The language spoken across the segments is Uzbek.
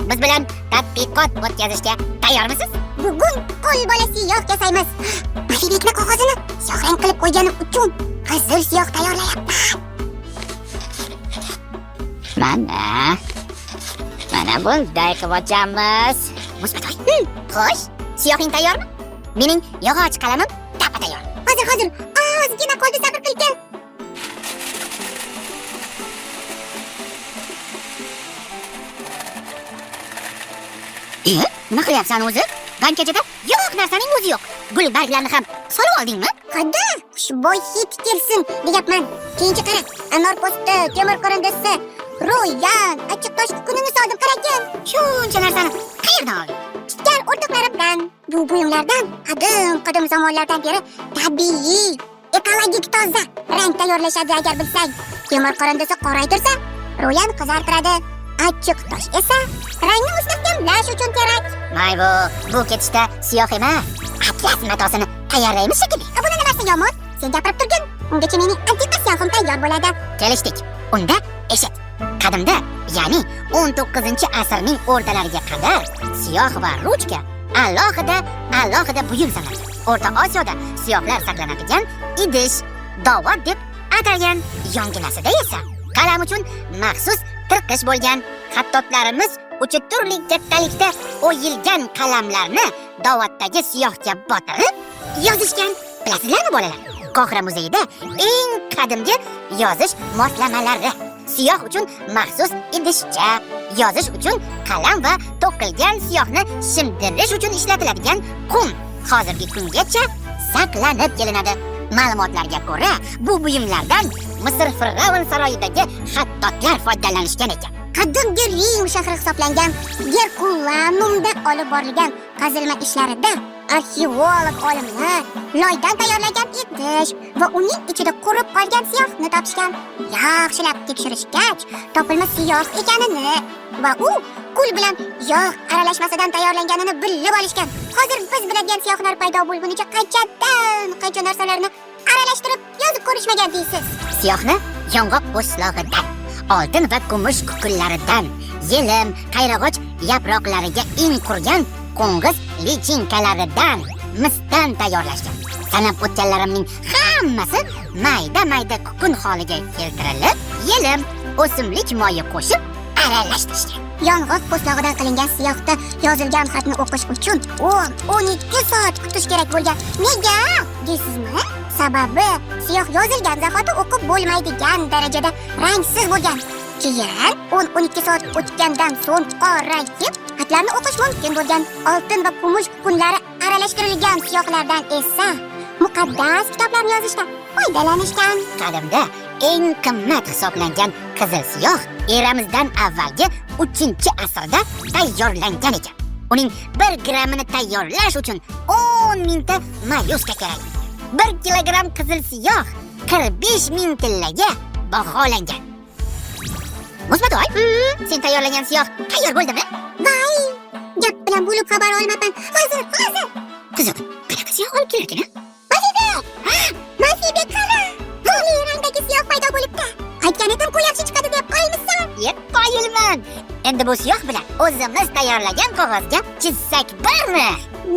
Biz bilan tadqiqot o'tkazishga tayyormisiz? Bugun qo'l bola siyoh yasaymiz. Mafibekni qog'ozini siyoh rang qilib qo'yganim uchun qizil siyoh tayyorlayapman. Mana. Mana bunday qilib ochamiz. Musbatoy. Xo'sh, siyohing tayyormi? Mening yog'och qalamim tappa tayyor. Hozir, hozir. Ozgina qoldi, sabr qilgin. Nima qilyapsan o'zi? Bankachada yo'q narsaning o'zi yo'q. Gul barglarni ham solib oldingmi? Qada, xushbo'y hid kelsin deyapman. Keyinchi qara, anor po'sti, temir qirindisi, ro'yan, achchiq tosh kukunini soldim, qaragin. Shuncha narsani qayerdan olding? Tutgan o'rtoqlarimdan. Bu buyumlardan qadim-qadim zamonlardan beri tabiiy, ekologik toza rang tayyorlashadi agar bilsang. Temir qirindisi qoraytirsa, ro'yan qizartiradi. Achchiq tosh esa rangni mustahkamlash uchun kerak. Maybu, bu ketishda siyoh emas, atlas matosini tayyorlaymiz shekilli. Buni nimasi yomon? Sen gapirib turgin. Ungacha mening antiqa siyohim tayyor bo'ladi. Kelishdik. Unda eshit. Qadimda, ya'ni 19-asrning o'rtalariga qadar siyoh va ruchka alohida buyum sanalgan. O'rta Osiyoda siyohlar saqlanadigan idish, dovot deb atalgan. Yonginasida esa qalam uchun maxsus tirqish bo'lgan. Xattotlarimiz uchi turli kattalikda o'yilgan qalamlarni dovotdagi siyohga botirib yozishgan. Bilasizlarmi bolalar? Qohira muzeyida eng qadimgi yozish moslamalari, siyoh uchun maxsus idishcha, yozish uchun qalam va to'qilgan siyohni shimdirish uchun ishlatiladigan qum hozirgi kungacha saqlanib kelinadi. Ma'lumotlarga ko'ra, bu buyumlardan Misr fir'avn saroyidagi xattotlar foydalanishgan ekan. Qadimgi Rim shahri hisoblangan Gerkulanumda olib borilgan qazilma ishlarida arxeolog olimlar loydan tayyorlangan idish va uning ichida qurib qolgan siyohni topishgan. Yaxshilab tekshirishgach, topilma siyoh ekanini va u kul bilan yog' aralashmasidan tayyorlanganini bilib olishgan. Hozir biz biladigan siyohlar paydo bo'lgunicha qanchadan qancha narsalarni aralashtirib yozib ko'rishmagan deysiz. Siyohni yong'oq po'stlog'idan, oltin va kumush kukunlaridan, yelim, qayrag'och yaproqlariga in qurgan qo'ng'iz lichinkalaridan, misdan tayyorlashgan. Sanab o'tganlarimning hammasi mayda-mayda kukun holiga keltirilib, yelim, o'simlik moyi qo'shib aralashtirishgan. Yong'oq po'stlog'idan qilingan siyohda yozilgan xatni o'qish uchun 10-12 soat kutish kerak bo'lgan. Nega deysizmi? Sababi siyoh yozilgan zahoti o'qib bo'lmaydigan darajada rangsiz bo'lgan. Keyin 10-12 soat o'tgandan so'ng qorayib xatlarni o'qish mumkin bo'lgan. Oltin va kumush kukunlari aralashtirilgan siyohlardan esa muqaddas kitoblarni yozishda foydalanishgan. Qadimda eng qimmat hisoblangan qizil siyoh eramizdan avvalgi 3-asrda tayyorlangan ekan. Uning 1 grammini tayyorlash uchun 10 mingta mollyuska kerak. 1 kilogramm qizil siyoh 45 ming tillaga baholangan. Musbatoy, sen tayyorlagan siyoh tayyor bo'ldimi? Voy, gap bilan bo'lib xabar olmabman. Hozir, hozir. Qiziq, qanaqa siyoh olib kelarkan, a? Mafibek! Mafibek qara! Turli rangdagi siyoh paydo bo'libdi. Aytgan edim-ku yaxshi chiqadi deb, qoyilmisan? Yeb qoyilman. Endi bu siyoh bilan o'zimiz tayyorlagan qog'ozga chizsak bormi?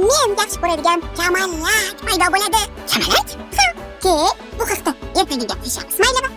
Men yaxshi ko'radigan kamalak paydo bo'ladi. Kamalak? Ha, ke, bu haqda ertaga gaplashamiz, maylimi?